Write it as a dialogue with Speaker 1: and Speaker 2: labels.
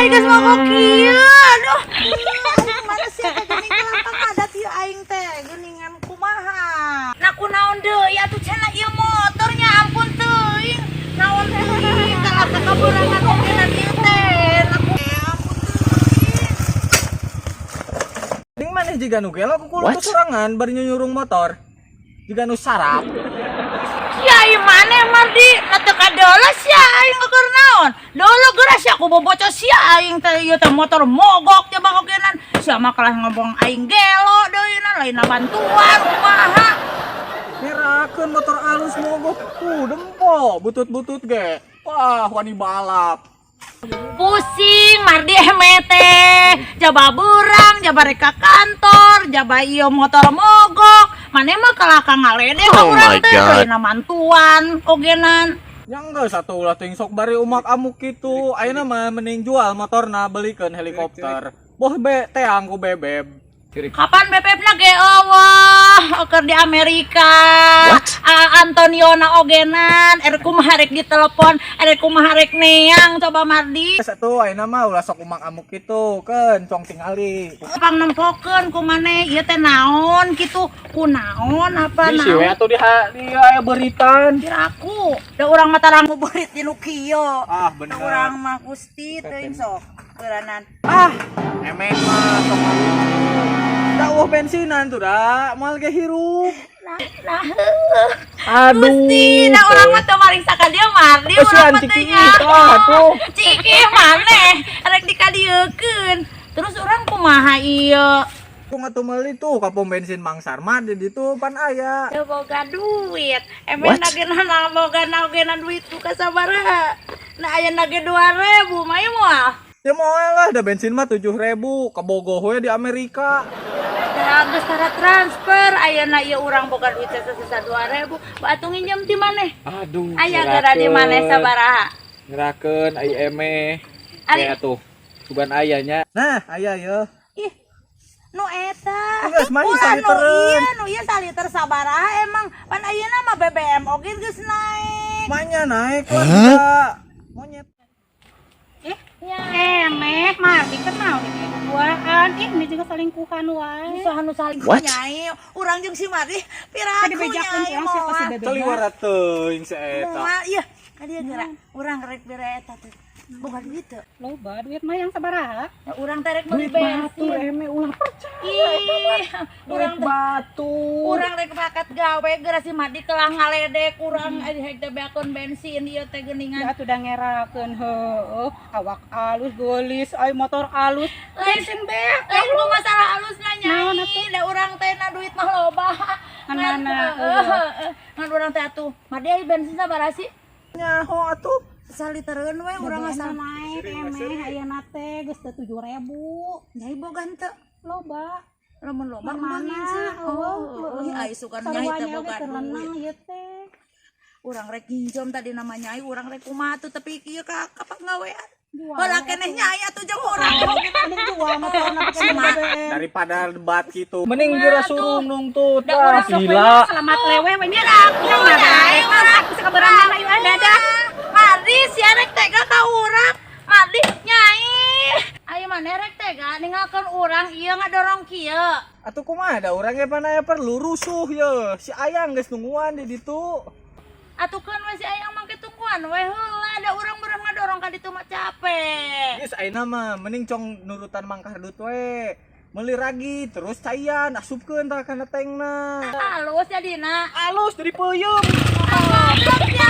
Speaker 1: Aing geus mogok kieu. Aduh. Mana sih eta geuning kelakang adat ieu aing teh geuningan kumaha. Nah, kunaon deui atuh cenah ieu motornya, ampun teuing. Naon teuing kalah kakaberangan ogenan ieu teh. Nah, ampun teuing.
Speaker 2: Ning maneh jiga nu gelo ku sorangan bari nyurung motor. Jiga nu sarap.
Speaker 1: Ya ieu maneh, Mardi, na teu kadeuleus sia aing keur naon? Dolo geura sia ku boboco sia aing teh ieu teh motor mogok coba ogenan. Sia mah kalah ngomong aing gelo deui na lain bantuan kumaha.
Speaker 2: Ngerakeun motor alus mogok. Tuh dempo butut-butut ge. Wah, wani balap.
Speaker 1: Pusing Mardi teh, jaba berang, jaba rek ka kantor, jaba ieu motor mogok. Maneh mah kalah ka ngaledek ka
Speaker 3: Oh
Speaker 1: urang
Speaker 3: my
Speaker 1: teh
Speaker 3: God.
Speaker 1: lain mantuan ogenan.
Speaker 2: Ya enggak satu ulah ting sok bari umak amuk kitu. Ayeuna mah mending jual motorna, belikeun helikopter. Boh be teang ku bebeb.
Speaker 1: Kapan bebeb na ge euweuh keur di Amerika. Ah, Antonio na ogenan, erek kumaha rek ditelepon, erek kumaha rek neang coba, Mardi.
Speaker 2: Satu ayeuna mah ulah sok umak amuk kitu, keun cong tingali.
Speaker 1: Pang nempokeun ku maneh ieu teh naon kitu, kunaon apa
Speaker 2: Bisi we
Speaker 1: naon?
Speaker 2: Atuh di aya beritan.
Speaker 1: Kiraku, da urang mah tarang berit di nu kieu.
Speaker 2: Ah,
Speaker 1: Da
Speaker 2: bener.
Speaker 1: urang mah Gusti teuing sok beuranan.
Speaker 2: Ah, emek mah sok da euweuh bensinan tuh da, moal ge hirup.
Speaker 1: Nah, nah, heuh.
Speaker 2: Aduh.
Speaker 1: Gusti, da urang mah teu mariksa ka dieu, Mardi, urang
Speaker 2: Kasihan
Speaker 1: mah teu
Speaker 2: Ciki,
Speaker 1: nyaho.
Speaker 2: ah, tuh.
Speaker 1: Ciki maneh rek dikadieukeun. Terus urang kumaha ieu?
Speaker 2: Ku ngatuh meuli tuh ka pom bensin Mang Sarma di ditu pan aya.
Speaker 1: Teu boga duit. Emang
Speaker 3: What?
Speaker 1: nagena boga nagena duit ku kasabaraha? Nah, aya nage 2000 mah ieu moal.
Speaker 2: Ya moal lah, da bensin mah 7000, kabogoh we di Amerika.
Speaker 1: Da geus tara transfer ayeuna ieu urang boga duit sesa-sesa 2000. Batu nginjem ti maneh.
Speaker 2: Aduh.
Speaker 1: Aya geura di maneh sabaraha?
Speaker 2: Ngerakeun ai eme.
Speaker 1: Ari
Speaker 2: Ya tuh. Sugan aya nya. Nah, aya ye.
Speaker 1: Ih, nu eta.
Speaker 2: Geus mah
Speaker 1: Ulah, nu
Speaker 2: salitereun.
Speaker 1: ieu, nu ieu saliter sabaraha emang? Pan ayeuna mah BBM oge geus naik.
Speaker 2: Manya naik lah tidak. Monyet.
Speaker 4: Emeh, Mardi kan mau duaan. Ih, ini juga selingkuhan wae.
Speaker 1: Saha nu saling
Speaker 3: What?
Speaker 1: nyai? Urang jeung si Mardi piraku
Speaker 4: Tadi bejakeun
Speaker 1: nyai
Speaker 4: urang siapa si
Speaker 1: moal.
Speaker 4: bebek.
Speaker 2: Celiwara teuing si eta.
Speaker 1: Moal ieu. Ka dieu geura. Urang rek bere eta teh. Boga duit teu?
Speaker 4: Loba duit mah yang sabaraha?
Speaker 1: Ya, urang teh rek meuli
Speaker 4: Batu
Speaker 1: bensin.
Speaker 4: eme ulah percaya.
Speaker 1: Ih, urang teh
Speaker 2: Batu.
Speaker 1: urang rek pakat gawe geura si Mardi kelah ngaledek urang eh teh beakeun bensin ieu teh geuningan.
Speaker 4: Ya atuh da ngerakeun heueuh, awak alus geulis, ai motor alus. Bensin beak.
Speaker 1: Lain ku masalah alusna
Speaker 4: Naon
Speaker 1: nyai,
Speaker 4: atuh?
Speaker 1: Da urang teh na duit mah loba.
Speaker 4: Ngan
Speaker 1: Ngan ngan urang teh atuh. Mardi ai bensin sabaraha sih?
Speaker 2: Nyaho atuh.
Speaker 1: Salitereun we urang asal.
Speaker 4: Naik emeh ayeuna teh geus teu 7000.
Speaker 1: Nyai boga henteu?
Speaker 4: Loba.
Speaker 1: Lamun loba
Speaker 4: Mana?
Speaker 1: mana sih? Oh, ih ai sugan nyai teh
Speaker 4: Sarua
Speaker 1: boga
Speaker 4: oge keur
Speaker 1: duit.
Speaker 4: lenang ieu teh.
Speaker 1: Urang rek nginjem tadi nama nyai, urang rek kumaha tuh tapi kieu ka kapanggawean.
Speaker 4: Jual
Speaker 1: Heula keneh nyai atuh jeung urang.
Speaker 4: Mending jual motorna pake BBM.
Speaker 2: Daripada debat gitu. Mending geura surung nungtut.
Speaker 1: Da urang
Speaker 2: Ah, gila.
Speaker 4: Selamat lewe we nya.
Speaker 1: Aku nyai urang.
Speaker 4: Bisa kaberangan ayo ah dadah.
Speaker 1: Mardi sia rek tega ka urang. Mardi nyai. Ayo maneh rek tega ninggalkeun urang ieu ngadorong kieu?
Speaker 2: Atuh kumaha da urang ge pan aya perlu rusuh ye. Si Ayang geus nungguan di ditu.
Speaker 1: Atuh keun we si Ayang mangke tungguan we heula, da urang berang ngadorong ka ditu mah capek.
Speaker 2: Geus ayeuna mah mending cong nurutan Mang Kardut we. Meuli ragi terus caian asupkeun tah kana tankna.
Speaker 1: Halus jadina.
Speaker 2: Alus jadi peuyeum.
Speaker 1: Goblok sia.